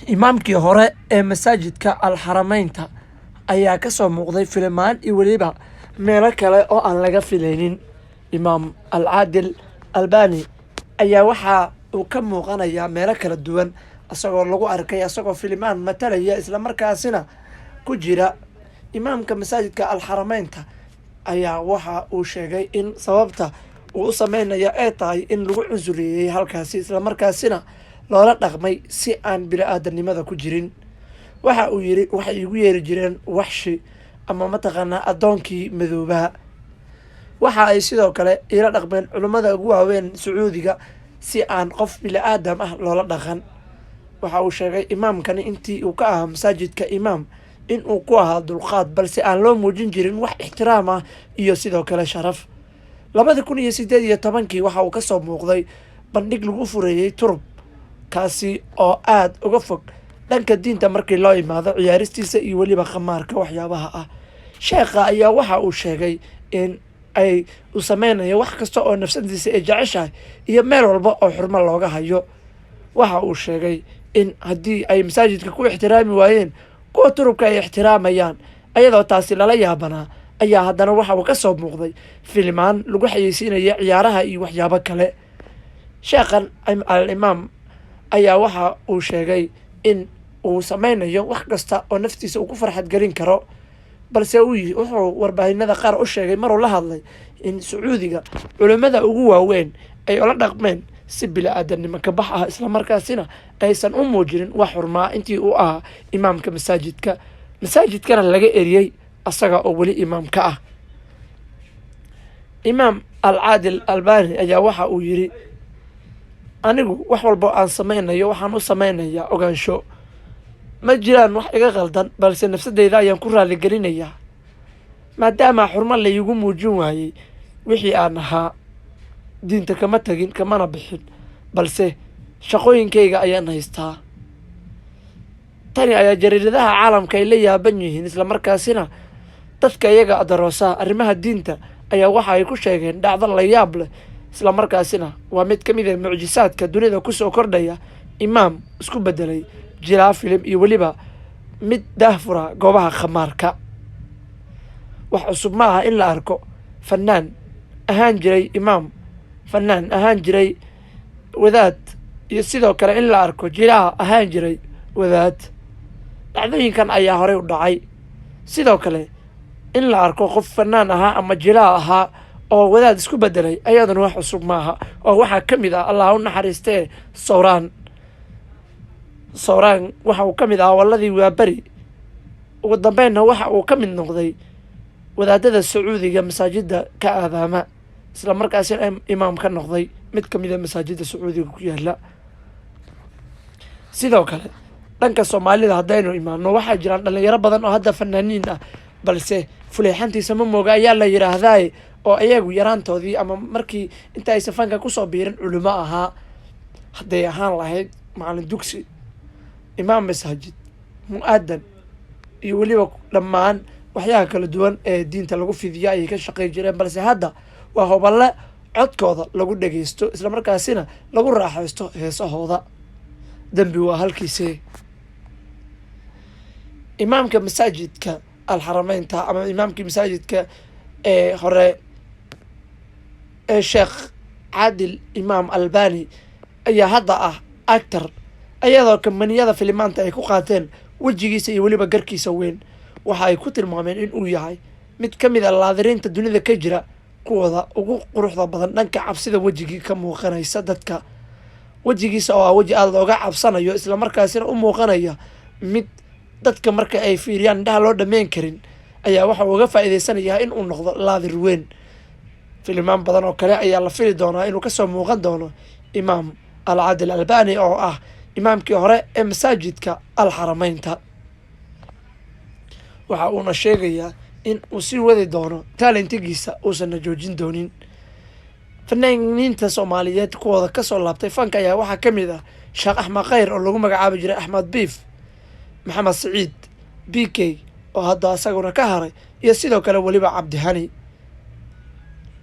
Imaamkii hore ee masaajidka Al-Xarameynta ayaa ka soo muuqday filimaan iyo weliba meelo kale oo aan laga filaynin. Imaam Al-Caadil Albani ayaa waxa uu ka muuqanayaa meelo kala duwan, isagoo lagu arkay isagoo filimaan matalaya islamarkaasina ku jira. Imaamka masaajidka Al-Xarameynta ayaa waxa uu sheegay in sababta uu u sameynayo ay tahay in lagu cunsuriyeeyey halkaasi, islamarkaasina loola dhaqmay si aan bini-aadanimada ku jirin. Waxa uu yiri, waxay igu yeeri jireen waxshi ama mataqaanaa addoonkii madoobaa. Waxa ay sidoo kale iila dhaqmeen culimmada ugu waaweyn Sacuudiga si aan qof bini-aadam ah loola dhaqan. Waxa uu sheegay imaamkani intii uu ka ahaa masaajidka imaam in uu ku ahaa dulqaad, balse aan loo muujin jirin wax ixtiraam ah iyo sidoo kale sharaf. 2018-kii waxa uu kasoo muuqday bandhig lagu fureeyey turub, kaasi oo aada uga fog dhanka diinta markii loo imaado ciyaaristiisa iyo weliba khamaarka waxyaabaha ah. Sheekha ayaa waxa uu sheegay in ay uu sameynayo wax kasta oo nafsadiisa ay jeceshahay iyo meel walba oo xurmo looga hayo. Waxa uu sheegay in haddii ay masaajidka ku ixtiraami waayeen, kuwa turubka ay ixtiraamayaan. Ayadoo taasi lala yaabanaa ayaa haddana waxa uu kasoo muuqday filimaan lagu xayeysiinaya ciyaaraha iyo waxyaabo kale. Sheekhan Al Imaam ayaa waxa uu sheegay in uu sameynayo wax kasta oo naftiisa uu ku farxad gelin karo, balse wuxuu warbaahinada qaar u sheegay maruu la hadlay in Sacuudiga culimmada ugu waaweyn ay ula dhaqmeen si bili-aadanimo ka bax ah, islamarkaasina aysan u muujinin wax xurmaa intii uu ahaa imaamka masaajidka, masaajidkana laga eriyey asaga oo weli imaam ka ah. Imaam Al Caadil Albani ayaa waxa uu yiri, anigu wax walbo aan sameynayo waxaan u sameynayaa ogaansho. Ma jiraan wax iga qaldan, balse nafsadeyda ayaan ku raaligelinayaa, maadaama xurmo la iigu muujin waayey wixii aan ahaa. Diinta kama tagin, kamana bixin, balse shaqooyinkayga ayaan haystaa. Tani ayaa jariiradaha caalamka ay la yaaban yihiin, islamarkaasina dadka iyaga adaroosa arrimaha diinta ayaa waxa ay ku sheegeen dhacdo la yaab leh, islamarkaasina waa mid ka mid ah mucjisaadka dunida kusoo kordhaya: imaam isku bedelay jilaa filim iyo weliba mid daahfura goobaha khamaarka. Wax cusub ma aha in la arko fanaan ahaan jiray imaam, fanaan ahaan jiray wadaad, iyo sidoo kale in la arko jilaa ahaan jiray wadaad. Dhacdooyinkan ayaa horey u dhacay. Sidoo kale in la arko qof fanaan ahaa ama jilaa ahaa oo wadaad isku bedelay ayaduna wax cusub maaha, oo waxaa ka mid ah, Allah u naxariistee, Sawraan. Sawraan waxa uu ka mid ahaa walladii Waaberi, ugu dambeynna waxa uu ka mid noqday wadaadada Sacuudiga masaajida ka aadaama, isla markaasina imaam ka noqday mid ka mid a masaajida Sacuudiga ku yaala. Sidoo kale dhanka Soomaalida haddaynu imaano, waxaa jiraan dhalinyaro badan oo hadda fanaaniin ah, balse fuleexantiisa ma mooga ayaa la yidhaahdaaye, oo iyagu yaraantoodii ama markii inta aysan fanka kusoo biirin culimo ahaa, hadday ahaan lahayd macalin dugsi, imaam masaajid, mu-aadan iyo weliba dhammaan waxyaha kala duwan ee diinta lagu fidiyo ayay ka shaqeyn jireen, balse hadda waa hoballe codkooda lagu dhageysto, islamarkaasina lagu raaxaysto heesahooda. Dembi waa halkiise. Imaamka masaajidka Alxarameynta ama imaamkii masaajidka ee hore ee Sheekh Caadil Imaam Albani ayaa hadda ah actor, ayadoo kambaniyada filimaanta ay ku qaateen wejigiisa iyo weliba garkiisa weyn. Waxa ay ku tilmaameen in uu yahay mid ka mid a laadiriinta dunida ka jira kuwooda ugu quruxda badan dhanka cabsida wejigii ka muuqanaysa dadka. Wejigiisa oo ah weji aada looga cabsanayo, islamarkaasina u muuqanaya mid dadka marka ay fiiriyaan indhaha loo dhameyn karin, ayaa waxa uu uga faa'iideysanayaa in uu noqdo laadir weyn. Filimaan badan oo kale ayaa la fili doonaa inuu kasoo muuqan doono Imaam Alcadil Albani, oo ah imaamkii hore ee masaajidka Alxarameynta. Waxa uuna sheegayaa in uu sii wadi doono talentigiisa, uusanna joojin doonin. Fanaaniinta Soomaaliyeed kuwooda kasoo laabtay fanka ayaa waxaa ka mid ah Sheekh Axmed Khayr oo lagu magacaabi jiray Axmed Biif, Maxamed Siciid BK oo hadda isaguna ka haray, iyo sidoo kale weliba Cabdihani.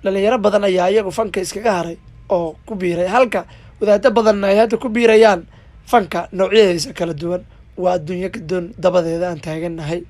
Dhalinyaro badan ayaa iyagu fanka iskaga haray oo ku biiray, halka wadaado badanna ay hadda ku biirayaan fanka. Fanka noocyadiisa kala duwan waa adduunyo gadoon dabadeeda aan taagannahay.